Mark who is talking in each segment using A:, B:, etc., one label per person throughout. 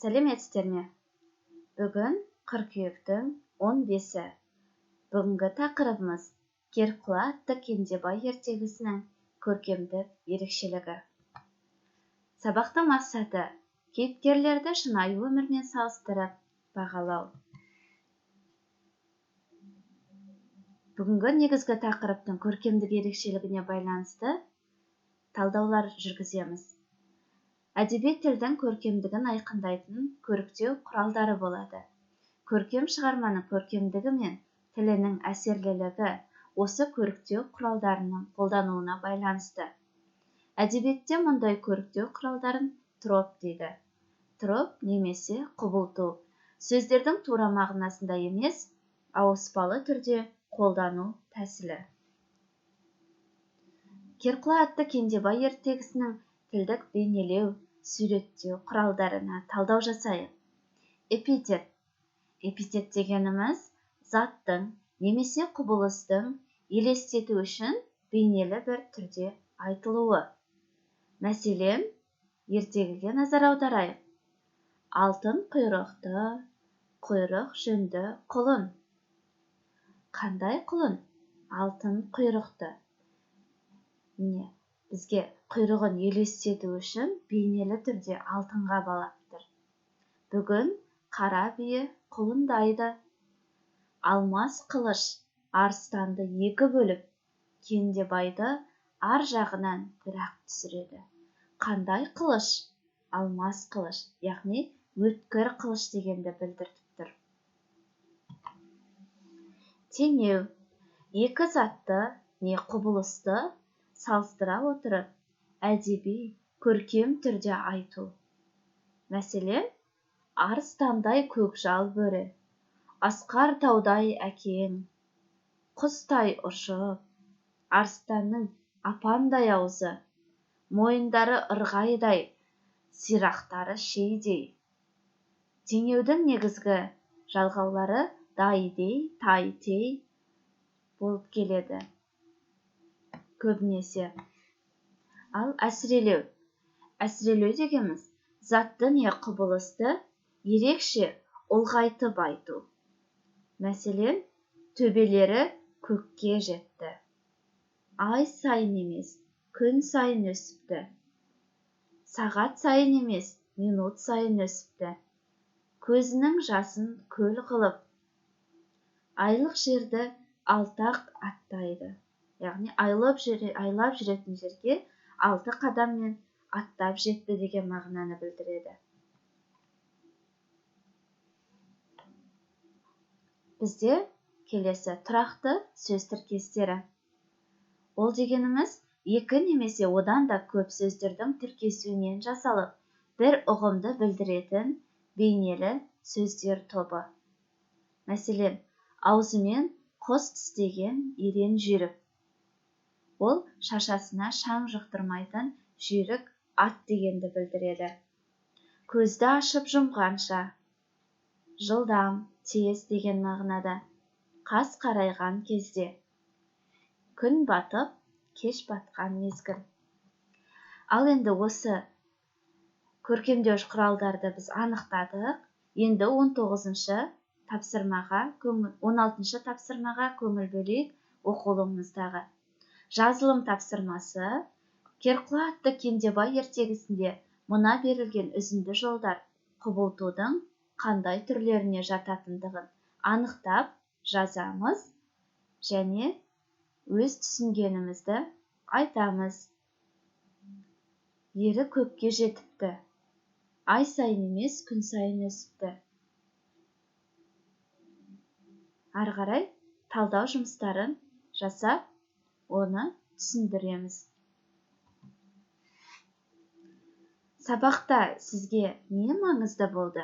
A: Сәлеметсіздер ме? Бүгін қыркүйектің 15-і. Бүгінгі тақырыбымыз Керқұла атты Кендебай ертегісінің көркемдік ерекшелігі. Сабақтың мақсаты кейіпкерлерді шынайы өмірмен салыстырып бағалау. Бүгінгі негізгі тақырыптың көркемдік ерекшелігіне байланысты талдаулар жүргіземіз. Әдеби тілдің көркемдігін айқындайтын көріктеу құралдары болады. Көркем шығарманың көркемдігі мен тілінің әсерлілігі осы көріктеу құралдарының қолдануына байланысты. Әдебиетте мұндай көріктеу құралдарын троп дейді. Троп немесе құбылту сөздердің тура мағынасында емес, ауыспалы түрде қолдану тәсілі. Керқұла атты Кендебай ертегісінің тілдік бейнелеу, суреттеу құралдарына талдау жасайық. Эпитет. Эпитет дегеніміз заттың немесе құбылыстың елестету үшін бейнелі бір түрде айтылуы. Мәселен, ертегіге назар аударайық. Алтын құйрықты, құйрық жүнді құлын. Қандай құлын? Алтын құйрықты. Міне, бізге құйрығын елестету үшін бейнелі түрде алтынға балап тұр. Бүгін қара бие құлындайды. Алмас қылыш арыстанды екі бөліп, Кендебайды ар жағынан бір-ақ түсіреді. Қандай қылыш? Алмас қылыш, яғни өткір қылыш дегенді білдіртіп тұр. Теңеу. Екі затты не құбылысты салыстыра отырып, әдеби, көркем түрде айту. Мәселен, арыстандай көкжал бөрі, асқар таудай әкең, құстай ұшып, арыстанның апандай аузы, мойындары ырғайдай, сирақтары шейдей. Теңеудің негізгі жалғаулары дай-дей, тай-тей болып келеді көбінесе. Ал әсірелеу. Әсірелеу дегеніміз затты не құбылысты ерекше ұлғайтып айту. Мәселен, төбелері көкке жетті. Ай сайын емес, күн сайын өсіпті. Сағат сайын емес, минут сайын өсіпті. Көзінің жасын көл қылып, айлық жерді алтақ аттайды. Яғни айлап жүретін жерге 6 қадаммен аттап жетті деген мағынаны білдіреді. Бізде келесі тұрақты сөз тіркестері. Ол дегеніміз екі немесе одан да көп сөздердің тіркесуінен жасалып, бір ұғымды білдіретін бейнелі сөздер тобы. Мәселен, аузымен қос тістеген ерен жүйрік. Ол шашасына шаң жұқтырмайтын жүйрік ат дегенді білдіреді. Көзді ашып жұмғанша, жылдам, тез деген мағынада. Қас қарайған кезде, күн батып, кеш батқан мезгіл. Ал енді осы көркемдеуіш құралдарды біз анықтадық. Енді 19-шы тапсырмаға, 16-шы тапсырмаға көңіл бөлейік оқулығымыздағы. Жазылым тапсырмасы Керқұла атты Кендебай ертегісінде мына берілген үзінді жолдар құбылтудың қандай түрлеріне жататындығын анықтап жазамыз және өз түсінгенімізді айтамыз. Ері көкке жетіпті, ай сайын емес, күн сайын өсіпті. Ары қарай талдау жұмыстарын жасап, оны түсіндіреміз. Сабақта сізге не маңызды болды?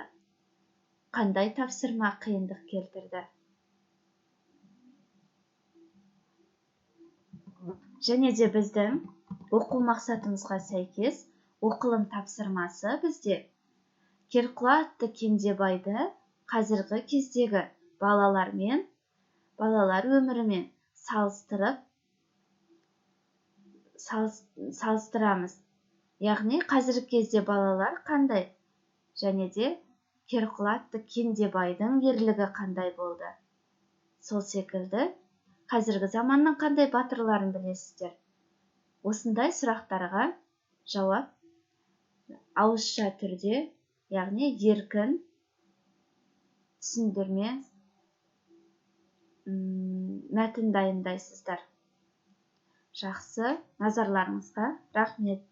A: Қандай тапсырма қиындық келтірді? Және де біздің оқу мақсатымызға сәйкес оқылым тапсырмасы бізде Керқұла атты Кендебайды қазіргі кездегі балалармен, балалар өмірімен салыстырамыз. Яғни қазіргі кезде балалар қандай және де Керқұла атты Кендебайдың ерлігі қандай болды? Сол секілді қазіргі заманның қандай батырларын білесіздер? Осындай сұрақтарға жауап ауызша түрде, яғни еркін түсіндірме мәтін дайындайсыздар. Жақсы, назарларыңызға рахмет.